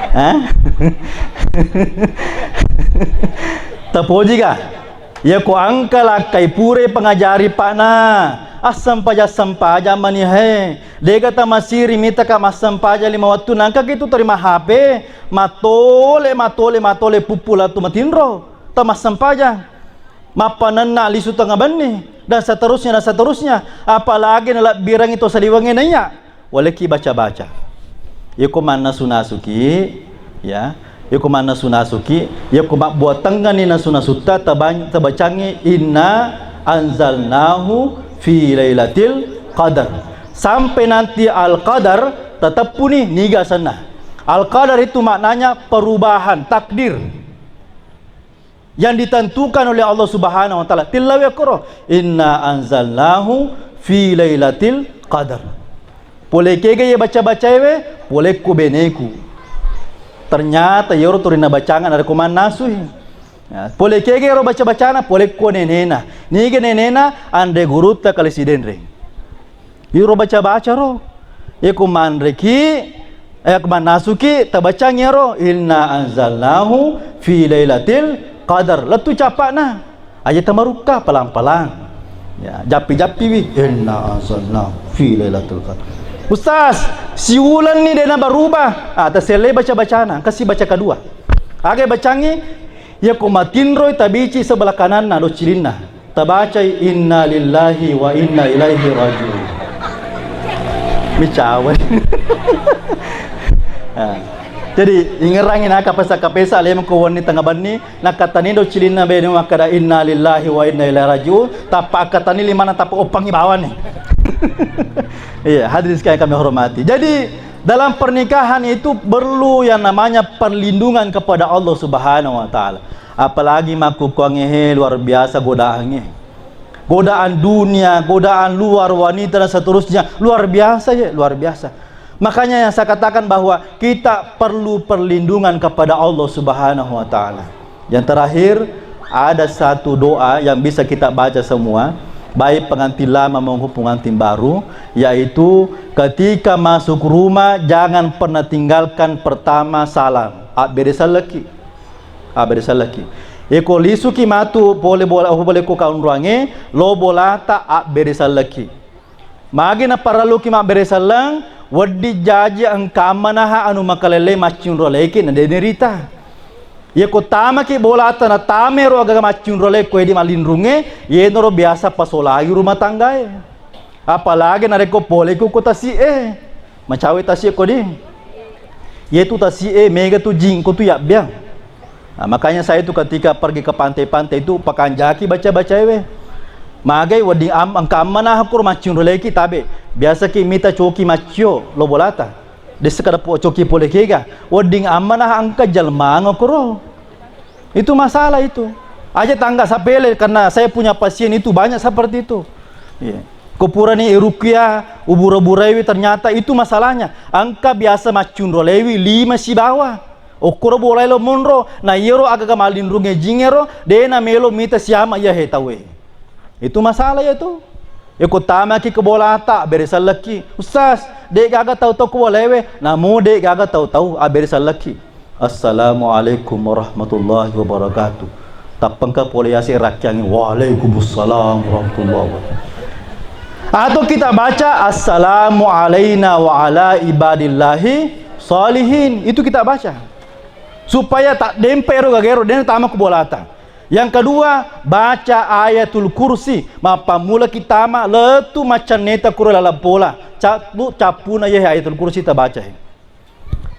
Hah? Tapoji ga? Yako engka lakkai pure pengajari pakna. Assempajang-sempajang mani he. Dega tamasiri mitaka massempajang lima wattu nangka kitu terima H P. Matole, matole, matole puppu latu matinro. Tamassempajang. Mappanenna lisu tengnga benni, dan seterusnya, dan seterusnya. Apalagi nalebbirangi to saliwengnge naiya, walekki baca-baca. Yako mannasu-nasuki, ya, yako mannasu-nasuki, yako mabbuattengngani nasu-nasutta, tabang-, tabacangngi inna anzalnahu fi lailatul qadar. Sampai nanti al-qadar tateppuni niga asenna. Al-qadar itu maknanya perubahan takdir yang ditentukan oleh Allah Subhanahu wa Ta'ala. Tillawe koro, inna anzalnahu fi lailatul qadar. Pole kega ye baca-bacaewe, pole ku beneku. Ternyata yoro turina bacangan ada ko mannasui. Ya, pole kega yoro baca-bacana, pole ku nenena. Niga nenena, andre gurutta kali sidenre. Iro baca-baca ro. Yako manreki, eh, yako mannasuki, tabacangi ro, inna anzalnahu fi lailatul qadar. Lettu capakna. Aja tamarukka, pelan-pelan. Ya, jappi-jappi wi. Inna anzalnahu fi lailatul qadar. Ustaz, siulenni dena berubah. Ah, tasellei baca-bacana, engka si baca kedua. Aga bacangi, yako matinroi tabici sebelah kananna, docilinna. Tabacai, "Inna lillahi wa inna ilaihi raji'un." Micawa. Ah. Jadi, ingerangi naka pesa-kapesa lemo ko wenni tengnga benni, nakatani do cilinna bene makkada, "Inna lillahi wa inna ilaihi raji'un." Tappa akatani limana tappa oppangi bawanni. Iya, hadirin sekalian kami hormati. Jadi, dalam pernikahan itu perlu yang namanya perlindungan kepada Allah Subhanahu wa Ta'ala. Apalagi makkukkuangnge he, luar biasa godaangnge. Godaan dunia, godaan luar, wanita, dan seterusnya. Luar biasa, ya, luar biasa. Makanya yang saya katakan bahwa kita perlu perlindungan kepada Allah Subhanahu wa Ta'ala. Yang terakhir, ada satu doa yang bisa kita baca semua, baik pengantin lama maupun pengantin baru, yaitu ketika masuk rumah, jangan pernah tinggalkan pertama salam. Abbere selleki. Abbere selleki. Eko lisuki matu pole bola, pole ko kaunruangnge, lo bolata abbere selleki. Magi naparelluki mabbere selleng, wedding jaji engka ammanaha anu makalellei maccinro leki na de nerita. Yeko tamaki bolata na tamero agaga maccinro leki ko edi mallinrungnge, yenaro biasa pasolai rumah tanggae. Apalagi narekko pole ku ko tasi'e. Macawe tasi'e ko di. Yetu tasi'e mega tu jing ko tu yabbiang. Nah, makanya saya itu ketika pergi ke pantai-pantai itu pakanjaki baca-bacaewe. Magai wedding am-, engka ammanaha kuro maccinro leki tabe. Biasaki mita coki maccio lo bolata. Dessa kada po coki pole kega. Wedding ammanaha engka jalmanga kuro. Itu masalah itu. Aja tangga sapele, karena saya punya pasien itu banyak seperti itu. Iya. Ko purani ruqyah, ubura-buraiwi, ternyata itu masalahnya. Engka biasa maccunrolewi lima sibawa. Okkoro bolai lo monro, na iyaro agaga mallinrunge jingero, de na melo mita siama iya he tauwe. Itu masalah ya tu. Yako tamaki ke bolata, bere selleki. Ustaz, de gaga tau-tau ko bolewe, namo de gaga tau-tau, a bere selleki. Assalamualaikum warahmatullahi wabarakatuh. Tappengka pole yase rakkiangi, "Waalaikumsalam warahmatullahi wabarakatuh." Atau kita baca, "Assalamu alaina wa ala ibadillahi salihin." Itu kita baca. Supaya tak dempe ero gagero, den tama ku bolata. Yang kedua, baca Ayatul Kursi. Mappammula kita ma, letu maccanneta kuro laleng pola. Cappu, cappuna ye Ayatul Kursi tabaca he.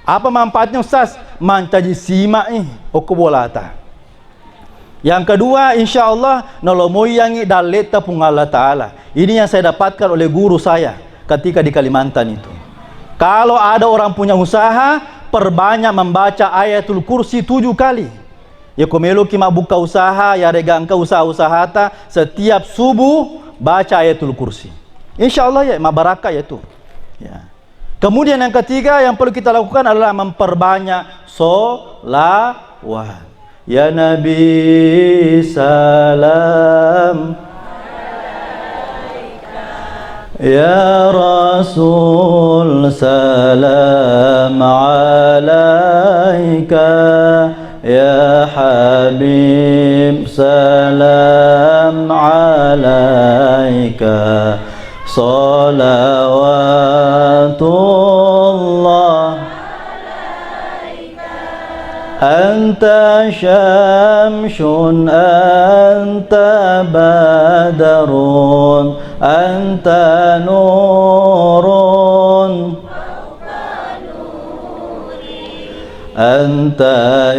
Apa manfaatnya, Ustaz? Mancaji sima'i okko bolata. Yang kedua, insya Allah, nalomoiyangi dalletta Puang Allah Ta'ala. Ini yang saya dapatkan oleh guru saya ketika di Kalimantan itu. Kalau ada orang punya usaha, perbanyak membaca Ayatul Kursi tujuh kali. Yako meloki mabbuka usaha, yarega engka usaha-usahata, setiap subuh baca Ayatul Kursi. Insya Allah ya, mabarakah ya itu. Ya. Kemudian yang ketiga yang perlu kita lakukan adalah memperbanyak sholawat. Ya Nabi salam, ya Rasul salam alaika, ya Habib salam alaika, salawatullah. Anta syamsun, anta badrun, anta nurun, anta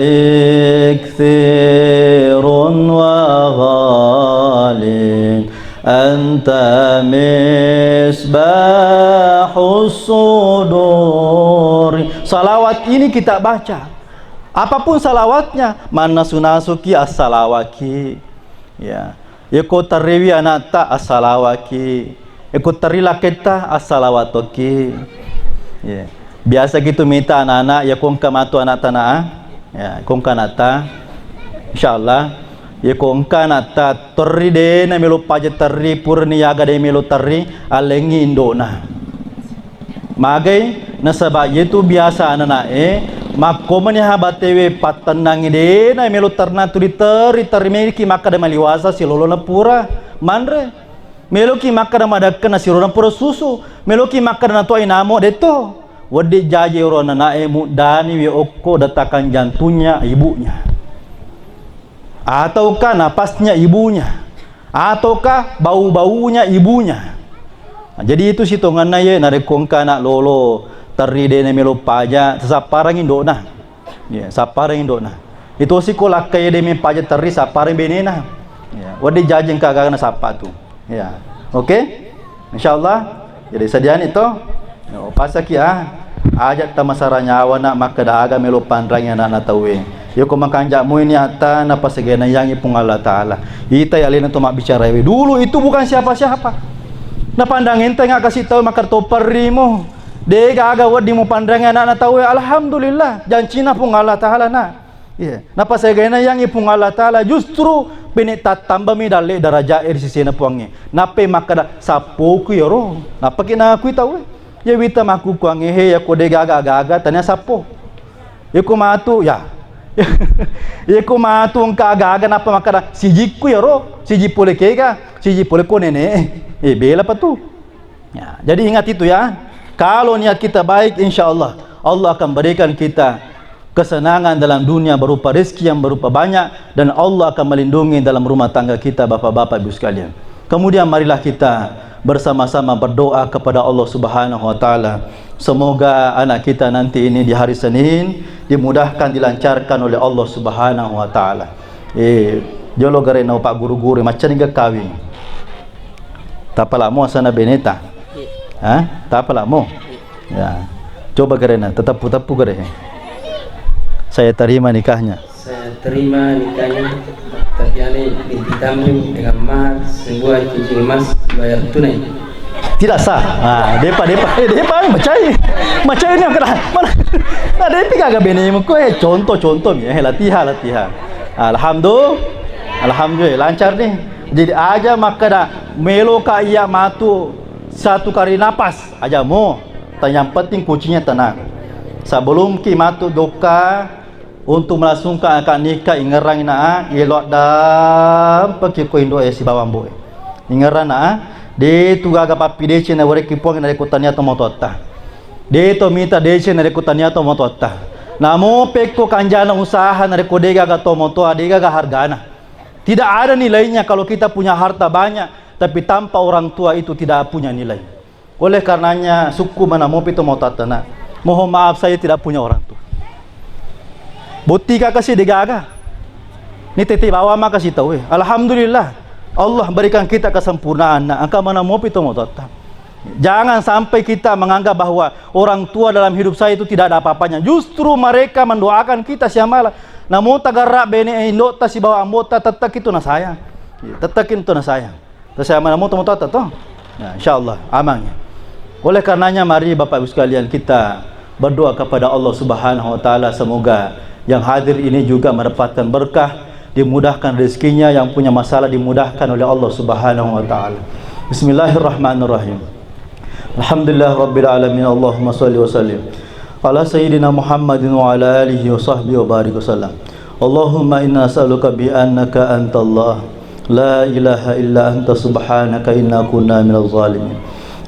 ikthirun wa ghalin, anta misbahus sudur. Salawat ini kita baca. Apapun salawatnya, mannasu-nasuki, assalawaki. Ya. Yako terriwi anatta, assalawaki. Yako terri laketta, assalawatoki. Ya. Biasa gitu mita anak-anak, yako engka matu anatta na, ya, yako engka anatta. Insyaallah. Yako engka anatta terri de na melo paja terri, purani yaga de melo terri, allengngi indona. Magai, nasaba iyatu biasa anana'e, makkomani ha batewe pattennangi, dena melo terna tuli teri, teri meki makkeda maliwasa silolona pura manre. Meloki makkeda madekka na silolona pura susu. Meloki makkeda na tuai namo, deto. Wedding jaji ero anana'e muddaniwi okko detakan jantungnya ibunya. Ataukah napasnya ibunya, ataukah bau-baunya ibunya. Nah, jadi itu sitongenna ye, narekko engka anak lolo terri dena melo paja, sappareng indokna. Ya, sappareng indokna. Itu siko lakkai de mempaja terri, sappareng benena. Ya, wedding jaji engka gaga nasappa tu. Ya. Oke? Insyaallah. Jadi sediani to. Yo, pasaki ah. Aja tamasara nyawana makkeda aga melo panrangi anakna tauwe. Yako makanja mui niatta napasegena yangi Puang Allah Taala. Ita ya alena to mabbicara we. Dulu itu bukan siapa-siapa. Napandang enteng aga si tau makkeda to perrimo. De gaga wedding mupanrangi anakna tauwe. Alhamdulillah, jancina Puang Allah Taala na. Iya, napasegena yangi Puang Allah Taala justru pene tattambami dalle daraja e ri sisena Puangnge. Nappai makkeda, "Sappoku yaro." Nappaki nakui tauwe. Ya wita makkukuangnge, he, yako de gaga-gaga, tania sappo. Yako matu, ya. Yako matu engka gaga nappa makkeda, "Sijikku yaro, siji pole kega, siji pole ko nene." Eh, bela pa tu. Ya, jadi ingat itu ya. Kalau niat kita baik, insya Allah, Allah akan berikan kita kesenangan dalam dunia berupa rezeki yang berupa banyak, dan Allah akan melindungi dalam rumah tangga kita, Bapak-bapak, Ibu sekalian. Kemudian marilah kita bersama-sama berdoa kepada Allah Subhanahu wa Taala. Semoga anak kita nanti ini di hari Senin dimudahkan, dilancarkan oleh Allah Subhanahu wa Taala. Eh, jolo garena Pak Guru-guru, macam ni kawin. Tapalamo asana beneta. Iya. Ha? Tapalamo. Iya. Ya. Coba garena, tetappu-tappu gare. Saya terima nikahnya. Saya terima nikahnya, tapi ale binti Tamrin dengan mahar sebuah cincin emas bayar tunai. Tidak sah. Ah, depa, depa, eh, depa, eh, macai. Macai ni, mana? Nah, depi gaga benemu ko, eh, contoh, contoh mi, eh, latihan, latihan. Alhamdulillah. Alhamdulillah, lancar nih. Jadi aja makkeda, meloka iya matu satu kali napas, aja mo. Yang penting kuncinya tenang. Sebelum ki matu jokka untuk melangsungkan akad nikah, ingerang na, elo dampeki ko indo e sibawa ambo e. Ingerang na, de tu gaga pappideceng nawerekki Puang narekko tania to motoatta. De to mita deceng narekko tania to motoatta. Namo pekko kanjana usaha narekko de gaga to motoa, de gaga hargana. Tidak ada nilainya kalau kita punya harta banyak, tapi tanpa orang tua itu tidak punya nilai. Oleh karenanya, sukku mana mopi to motattana. Mohon maaf, saya tidak punya orang tua. Bottika kasi degaga. Ni tete bawa maka si tau, eh. Alhamdulillah, Allah berikan kita kesempurnaan. Nah, angka mana mopi to motatta. Jangan sampai kita menganggap bahwa orang tua dalam hidup saya itu tidak ada apa-apanya. Justru mereka mendoakan kita siamala. Namo tagarra bene indo'ta sibawa ambo'ta, tetap itu na sayang. Tetap itu na sayang. Terus saya mana mau teman-teman toh? Ya, insya Allah aman. Oleh karenanya, mari Bapak Ibu sekalian, kita berdoa kepada Allah Subhanahu wa Ta'ala, semoga yang hadir ini juga mendapatkan berkah, dimudahkan rezekinya, yang punya masalah dimudahkan oleh Allah Subhanahu wa Ta'ala. Bismillahirrahmanirrahim. Alhamdulillah Rabbil Alamin. Allahumma salli wa sallim ala Sayyidina Muhammadin wa ala alihi wa sahbihi wa barik wa sallam. Allahumma inna nas'aluka bi annaka anta Allah, la ilaha illa anta subhanaka inna kunna minaz zalimin.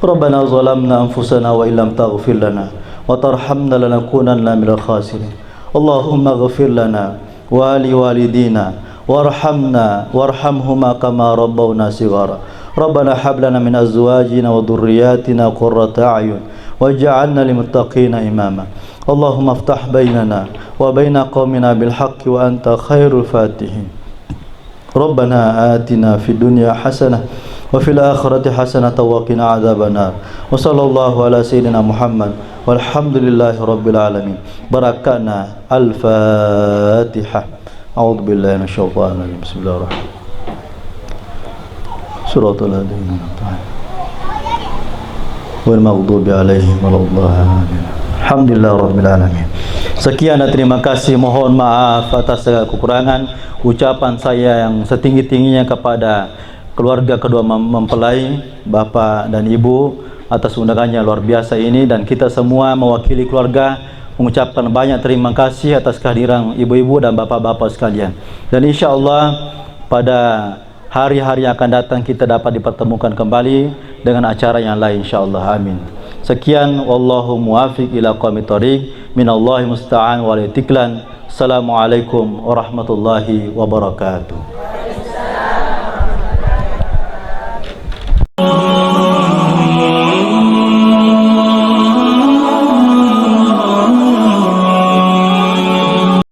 Rabbana zalamna anfusana wa illam taghfir lana wa tarhamna lanakunanna minal khasirin. Allahumma ghfir lana wa li walidina warhamna warhamhuma kama rabbawna sighara. Rabbana hab lana min azwajina wa dhurriyyatina qurrata a'yun waj'alna lil muttaqina imama. Allahumma iftah bainana wa baina qaumina bil haqqi wa anta khairul fatihin. Rabbana atina fid dunya hasanah wa fil akhirati hasanah wa qina adzabannar. Wa sallallahu ala sayyidina Muhammad walhamdulillahi rabbil alamin. Barakana Al-Fatihah. A'udzu billahi minasyaitonir rajim. Bismillahirrahmanirrahim. Siratal ladzina an'amta 'alaihim ghairil maghdubi 'alaihim waladdallin. Alhamdulillah rabbil alamin. Sekian dan terima kasih. Mohon maaf atas segala kekurangan. Ucapan saya yang setinggi-tingginya kepada keluarga kedua mem-, mempelai, Bapak dan Ibu, atas undangannya luar biasa ini, dan kita semua mewakili keluarga mengucapkan banyak terima kasih atas kehadiran ibu-ibu dan bapak-bapak sekalian. Dan insya Allah pada hari-hari yang akan datang kita dapat dipertemukan kembali dengan acara yang lain, insya Allah. Amin. Sekian, wallahu muwafiq ila aqwamit thariq. Minallahi musta'an wa alaihi tiklan. Assalamualaikum warahmatullahi wabarakatuh.